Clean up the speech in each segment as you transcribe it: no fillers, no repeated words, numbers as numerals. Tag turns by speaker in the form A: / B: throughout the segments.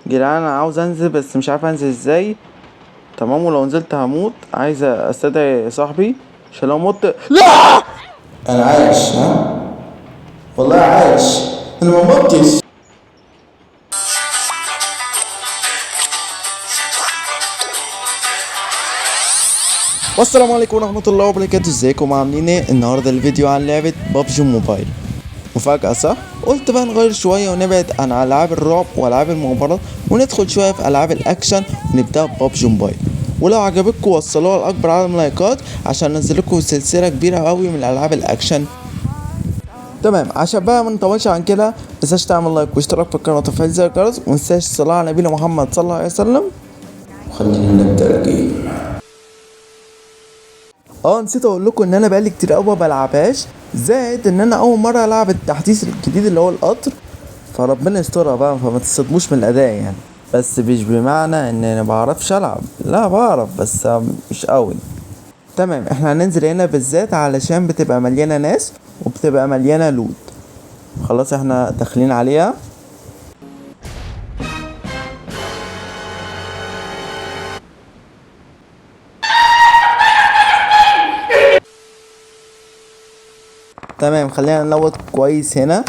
A: جدعان انا عاوز انزل بس مش عارف انزل ازاي. تمام، ولو نزلت هموت. عايز استدعي صاحبي عشان لو مت. لا
B: انا عايش، ها والله عايش، انا ما متش.
A: والسلام عليكم ورحمة الله وبركاته. ازيكم عاملين ايه؟ النهارده الفيديو عن لعبة PUBG Mobile. مفاجأة صح؟ قلت بقى نغير شوية ونبعد عن ألعاب الرعب وألعاب المغامرات وندخل شوية في ألعاب الأكشن ونبدأ PUBG Mobile. ولو عجبتكم وصلوها لأكبر عدد من اللايكات عشان ننزل لكم سلسلة كبيرة قوي من ألعاب الأكشن. تمام، عشان بقى ما نطولش عن كده متنساش تعمل لايك واشتراك في القناة وتفعيل زر الجرس، ومتنساش الصلاة على نبينا محمد صلى الله عليه وسلم.
B: خلينا نبدأ ال game.
A: نسيت اقول لكم ان انا بقالي كتير قوي ما بلعبهاش، زائد ان انا اول مرة العب التحديث الجديد اللي هو القطر، فربنا يسترها بقى، فما تصدموش من الاداء يعني. بس مش بمعنى ان انا بعرفش العب، لا بعرف بس مش قوي. تمام، احنا هننزل هنا بالذات علشان بتبقى مليانة ناس وبتبقى مليانة loot. خلاص احنا داخلين عليها. تمام، خلينا نلوت كويس هنا.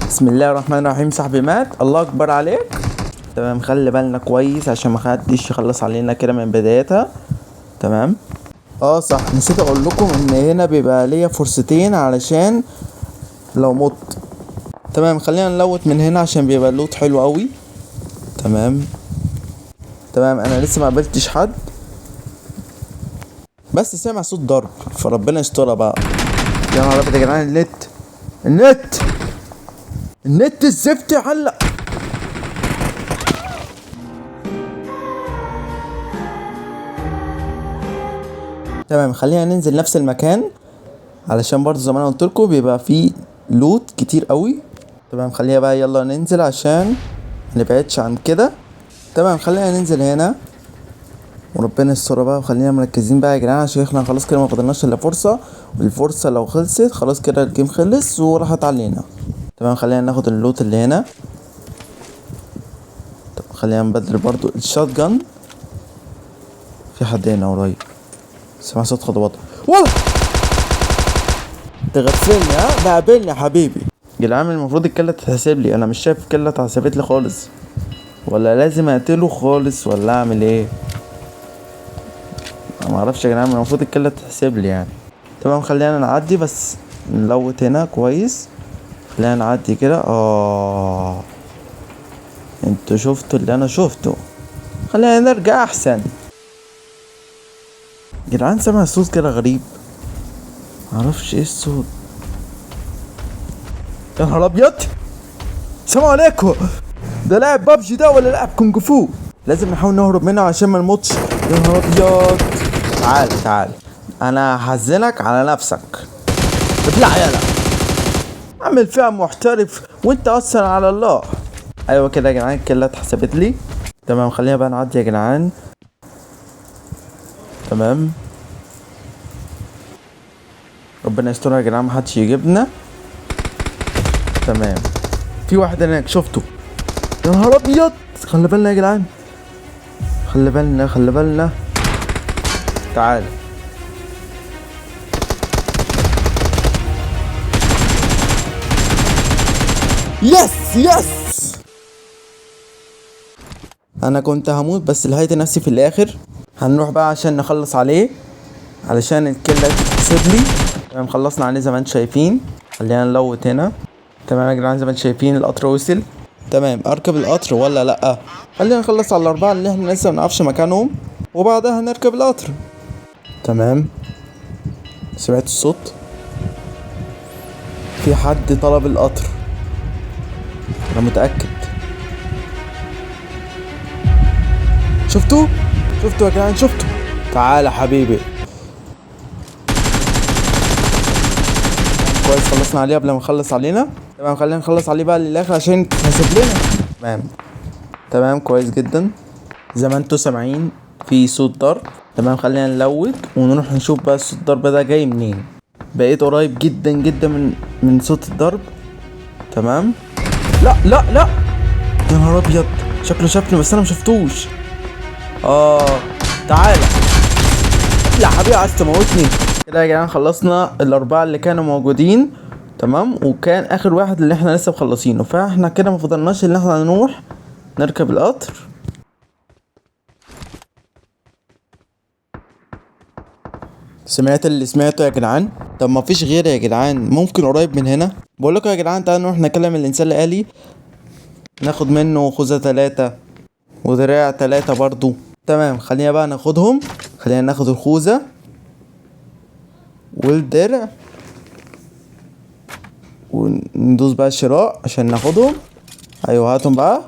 A: بسم الله الرحمن الرحيم. صاحبي مات، الله اكبر عليك. تمام، خلي بالنا كويس عشان ما حدش يخلص علينا كده من بدايتها. تمام. صح، نسيت اقول لكم ان هنا بيبقى ليا فرصتين علشان لو مت. تمام، خلينا نلوت من هنا عشان بيبقى ال loot حلو قوي. تمام تمام، انا لسه ما قابلتش حد بس سامع صوت ضرب، فربنا يسترها بقى. يا نهار ابيض يا جدعان، النت النت النت الزفت علق. تمام، خلينا ننزل نفس المكان علشان برضه زي ما انا قلت لكم بيبقى فيه loot كتير قوي. تمام، خلينا بقى يلا ننزل عشان ما نبعدش عن كده. تمام، خلينا ننزل هنا وربنا يستر بقى، وخلينا مركزين بقى يا جدعان عشان احنا خلاص كده ما فضلناش الا فرصة، والفرصة لو خلصت خلاص كده ال game خلص وراحت علينا. تمام، خلينا ناخد ال loot اللي هنا. طب خلينا نبدل برضو ال shotgun. في حد هنا قريب، سمع صوت خطوات. والله تغفلني، ها بقابلني يا حبيبي. جدعان المفروض الكلة تتحسب لي، انا مش شايف الكلة اتحسبت لي خالص، ولا لازم اقتله خالص ولا اعمل ايه؟ ما اعرفش يا جدعان، المفروض الكلة تتحسب لي يعني. تمام، خلينا نعدي بس نلوت هنا كويس. خلينا نعدي كده. انتوا شفتوا اللي انا شفته، خلينا نرجع احسن. جدعان سامع صوت كده غريب، معرفش ايه الصوت. يا نهار ابيض، السلام عليكم. ده لاعب بابجي ده ولا لاعب كونج فو؟ لازم نحاول نهرب منه عشان ما نموتش. يا نهار ابيض، تعال تعال، انا هحزنك على نفسك. ابلع يلا، اعمل فيها محترف وانت اصلا على الله. ايوه كده يا جدعان، الكلة اتحسبت لي. تمام، خلينا بقى نعدي يا جدعان. تمام، ربنا يسترها يا جدعان، محدش يجيبنا. تمام، في واحد هناك شفته. يا نهار ابيض، خلي بالنا يا جدعان، خلي بالنا خلي بالنا. تعال، yes yes، انا كنت هموت بس لحقت نفسي في الاخر. هنروح بقى عشان نخلص عليه علشان الكلة تتحسب لي. تمام، خلصنا عليه زي ما انتم شايفين. خلينا نلوت هنا. تمام يا جدعان، زي ما انتم شايفين القطر وصل. تمام، اركب القطر ولا لا؟ خلينا نخلص على الاربعة اللي احنا لسه ما نعرفش مكانهم وبعدها هنركب القطر. تمام، سمعت الصوت؟ في حد طلب القطر، انا متأكد. شفتوه؟ شفتوا يا جدعان؟ شفتوا؟ تعال يا حبيبي. كويس، خلصنا عليه قبل ما نخلص علينا. تمام، خلينا نخلص عليه بقى للاخر عشان تتحسب لنا. تمام تمام، كويس جدا. زي ما انتوا سامعين في صوت ضرب. تمام، خلينا نلوت ونروح نشوف بقى صوت الضرب ده جاي منين. بقيت قريب جدا جدا من صوت الضرب. تمام، لا لا لا، يا نهار ابيض. شكله شافني بس انا مشفتوش. تعالى يا حبيبي، عايز تموتني كده يا جدعان. خلصنا الاربعة اللي كانوا موجودين، تمام، وكان اخر واحد اللي احنا لسه مخلصينه، فاحنا كده ما فضلناش ان احنا نروح نركب القطر. سمعت اللي سمعته يا جدعان؟ طب ما فيش غير يا جدعان، ممكن قريب من هنا. بقول لكم يا جدعان تعالوا نروح نكلم الانسان الآلي، ناخد منه خوذة 3 ودراع 3 برضو. تمام، خلينا بقى ناخدهم، خلينا ناخد الخوذة والدرع وندوس بقى الشراء عشان ناخدهم. ايوه هاتهم بقى.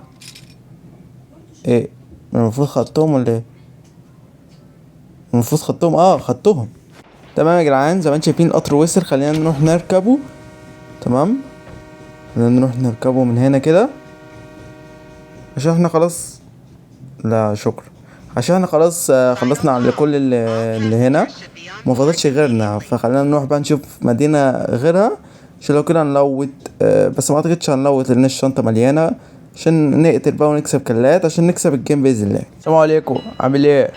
A: ايه المفروض خدتهم ولا ايه؟ المفروض خدتهم، خدتهم. تمام يا جدعان، زي ما انتم شايفين القطر وصل، خلينا نروح نركبه. تمام، خلينا نروح نركبه من هنا كده عشان احنا خلاص، لا شكرا، عشان احنا خلاص، خلصنا على كل اللي هنا، ما فاضلش غيرنا. فخلينا نروح بقى نشوف مدينة غيرها عشان لو كده هنلوت، بس ما اعتقدش هنلوت لان الشنطة مليانة، عشان نقتل بقى ونكسب كلات عشان نكسب الجيم بإذن الله. السلام عليكم، عامل ايه؟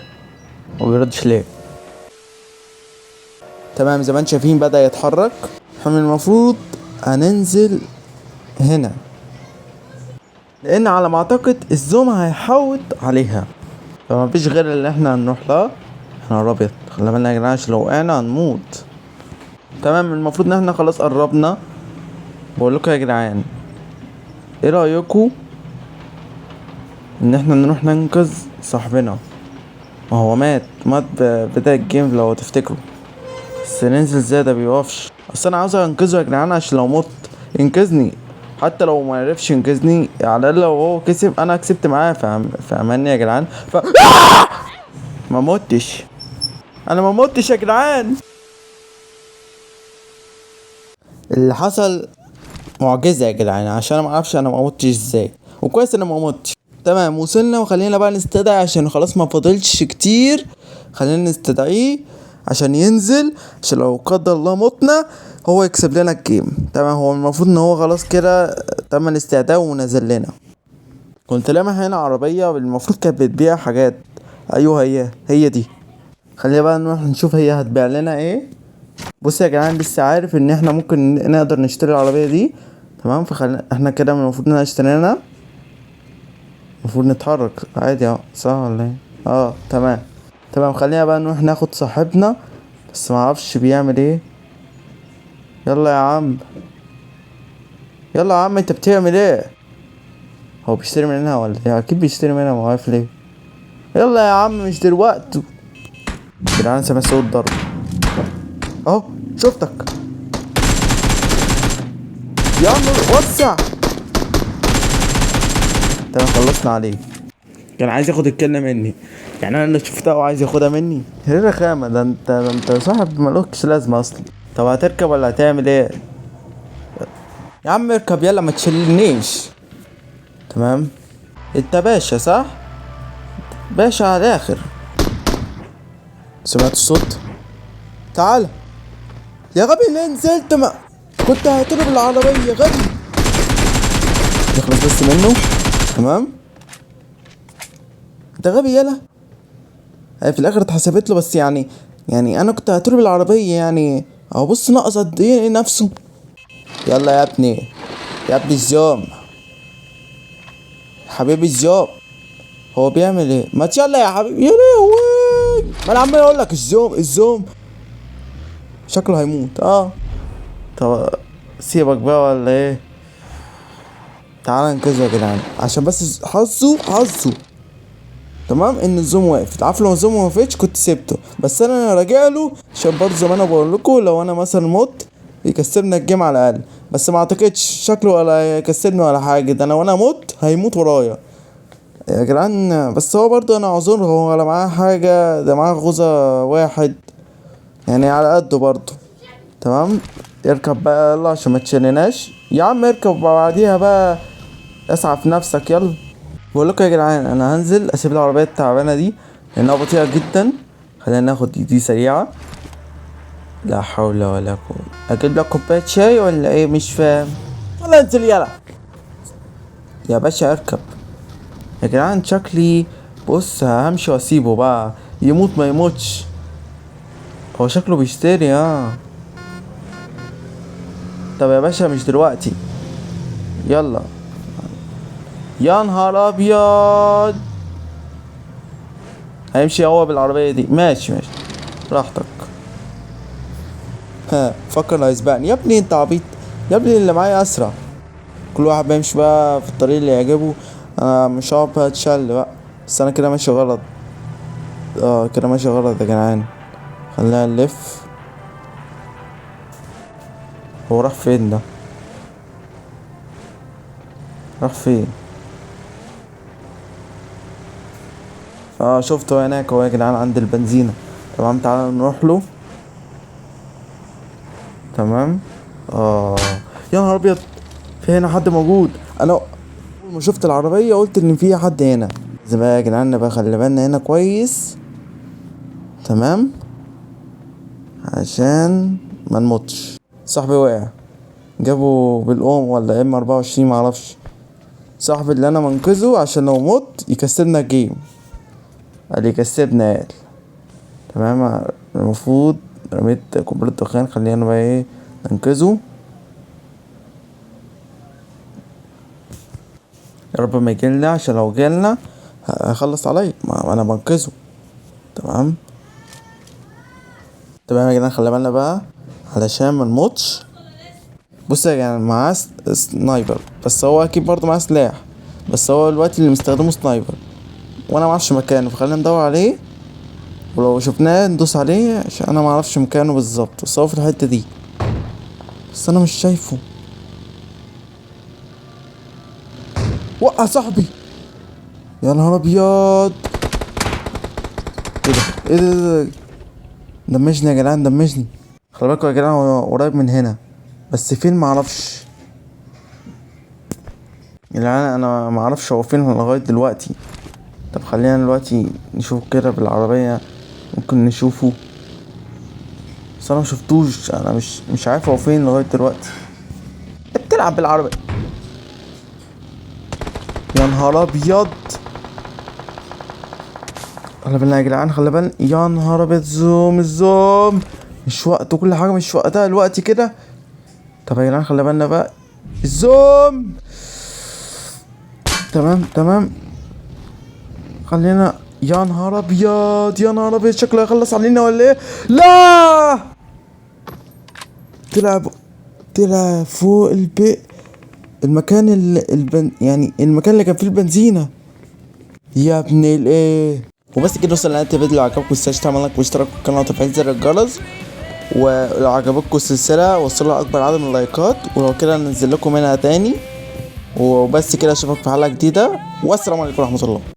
A: ما بيردش ليه؟ تمام، زي ما انتم شايفين بدأ يتحرك. احنا المفروض هننزل هنا لان على ما اعتقد الزوم هيحوط عليها، فما فيش غير اللي احنا هنروح لها. احنا ابيض، خلي بالنا يا جدعان عشان لو وقعنا هنموت. تمام، المفروض ان احنا خلاص قربنا. بقول لكم يا جدعان، ايه رايكم ان احنا نروح ننقذ صاحبنا؟ ما هو مات بداية الجيم لو تفتكروا. بس ننزل ازاي؟ ده بيوقفش. اصل انا عاوز انقذه يا جدعان عشان لو مت ينقذني، حتى لو ما عرفش ينقذني على الاقل لو هو كسب انا كسبت معاه. فاهماني يا جدعان؟ ما متش، انا ما متش يا جدعان. اللي حصل معجزة يا جدعان، عشان انا ما اعرفش انا ما متش ازاي، وكويس انا ما متش. تمام، وصلنا، وخلينا بقى نستدعي عشان خلاص ما فاضلش كتير. خلينا نستدعيه عشان ينزل، عشان لو قدر الله متنا هو يكسب لنا الجيم. تمام، هو المفروض ان هو خلاص كده تم الاستعداء ونزل لنا. كنت لامح هنا عربية المفروض كانت بتبيع حاجات. ايوه هي دي. خلينا بقى نروح نشوف هي هتبيع لنا ايه. بص يا جدعان، لسه عارف ان احنا ممكن نقدر نشتري العربية دي. تمام، فخلينا احنا كده المفروض ان احنا اشترينا، المفروض نتحرك عادي اهو، صح ولا ايه؟ تمام تمام. خلينا بقى نروح ناخد صاحبنا، بس ما اعرفش بيعمل ايه. يلا يا عم، يلا يا عم، انت بتعمل ايه؟ هو بيشتري منها ولا ايه؟ اكيد بيشتري منها، ما عارف ليه. يلا يا عم مش دلوقتي. جدعان سامع صوت ضرب اهو، شفتك يا عم، وسع. تمام، خلصنا عليه. كان عايز ياخد الكلمة مني، يعني انا اللي شفتها وعايز ياخدها مني. ايه الرخامة ده؟ ده انت صاحب مالكش لازمة اصلا. طب هتركب ولا هتعمل ايه؟ يا عم اركب يلا، ما تشيلنيش. تمام، انت باشا صح؟ باشا على الاخر. سمعت الصوت؟ تعال يا غبي، ليه نزلت؟ ما كنت هتضرب العربية يا غبي. نخلص بس منه. تمام، انت غبي يلا. هي في الاخر اتحسبت له، بس يعني انا كنت هتضرب العربية يعني. اهو بص ناقص قد ايه نفسه. يلا يا ابني، يا ابني الزوم، حبيبي الزوم. هو بيعمل ايه؟ ما يلا يا حبيبي، يا لهوي، ما انا عمال اقول لك الزوم الزوم. شكله هيموت. طب سيبك بقى ولا ايه؟ تعالى ننقذه يا جدعان، عشان بس حظه تمام ان الزوم وقفت. عارف لو الزوم ما وقفتش كنت سبته، بس انا راجع له عشان برضه زي ما انا بقول لكم لو انا مثلا مت يكسبنا الجيم على الاقل. بس ما اعتقدش شكله ولا يكسبني ولا حاجه، ده انا وانا مت هيموت ورايا يا جدعان. بس هو برضه انا اعذره، هو ولا معاه حاجه، ده معاه غوزه واحد يعني على قده برضه. تمام، اركب بقى يلا عشان ما تشيلناش يا عم، اركب بعديها بقى اسعف نفسك. يلا بقول لكم يا جدعان، انا هنزل اسيب العربيه التعبانه دي لانها بطيئه جدا. خلينا ناخد دي سريعه. لا حول ولا قوه. اجيب لك كوبايه شاي ولا ايه؟ مش فاهم. يلا انزل يلا يا باشا، اركب يا جدعان شكلي بص همشي واسيبه بقى يموت ما يموتش. هو شكله بيشتري. طب يا باشا مش دلوقتي، يلا. يا نهار ابيض، هيمشي هو بالعربية دي. ماشي ماشي راحتك. ها فكر هيسبقني يا ابني، انت عبيط يا ابني، اللي معايا اسرع. كل واحد بيمشي بقى في الطريق اللي يعجبه. انا مش هقعد بقى اتشل بقى، بس انا كده ماشي غلط. كده ماشي غلط يا جدعان. خلينا نلف. هو راح فين ده؟ راح فين؟ شفته هناك هو يا جدعان عند البنزينة. تمام تعالى نروح له. تمام. يا نهار ابيض، في هنا حد موجود. انا اول ما شفت العربية قلت ان في حد هنا. لازم بقى يا جدعان نبقى خلي بالنا هنا كويس. تمام عشان ما نموتش. صاحبي وقع، جابه بالأم ولا ام 24 معرفش. صاحبي اللي انا منقذه عشان لو مت يكسبنا ال game. قال يكسبنا قال. تمام المفروض رميت قنبلة دخان. خلينا بقى ايه ننقذه. يا رب ما يجيلنا، عشان لو جالنا هيخلص عليا، ما انا بنقذه. تمام تمام يا جدعان خلي بالنا بقى علشان ما نموتش. بص يا جدعان معاه sniper، بس هو اكيد برضه معاه سلاح، بس هو الوقت اللي مستخدمه sniper وانا معرفش مكانه، فخلينا ندور عليه ولو شفناه ندوس عليه عشان انا معرفش مكانه بالظبط، بس هو في الحتة دي بس انا مش شايفه. وقع صاحبي، يا نهار ابيض. ايه ده ايه ده؟ دمجني يا جدعان دمجني. خلي بالكوا يا جدعان هو قريب من هنا بس فين معرفش يا جدعان، انا معرفش هو فين لغاية دلوقتي. طب خلينا دلوقتي نشوف كده بالعربية ممكن نشوفه، بس انا مشفتوش، انا مش عارف هو فين لغاية دلوقتي. انت بتلعب بالعربية يا نهار ابيض. خلي بالنا يا جدعان خلي بالنا. يا نهار ابيض، زوم الزوم مش وقته، كل حاجة مش وقتها دلوقتي كده. طب يا جدعان خلي بالنا بقى الزوم. تمام تمام خلينا. يا نهار ابيض يا نهار ابيض، شكله هيخلص علينا ولا ايه؟ لا طلع فوق البيت، المكان اللي يعني المكان اللي كان فيه البنزينة. يا ابن الايه. وبس كده وصلنا لنهاية الفيديو. لو عجبكم متنساش تعمل like واشتراك في القناة وتفعيل زر الجرس، ولو عجبتكم السلسلة وصلوا لأكبر عدد من اللايكات، ولو كده ننزل لكم منها تاني. وبس كده، اشوفك في حلقة جديدة، والسلام عليكم ورحمة الله.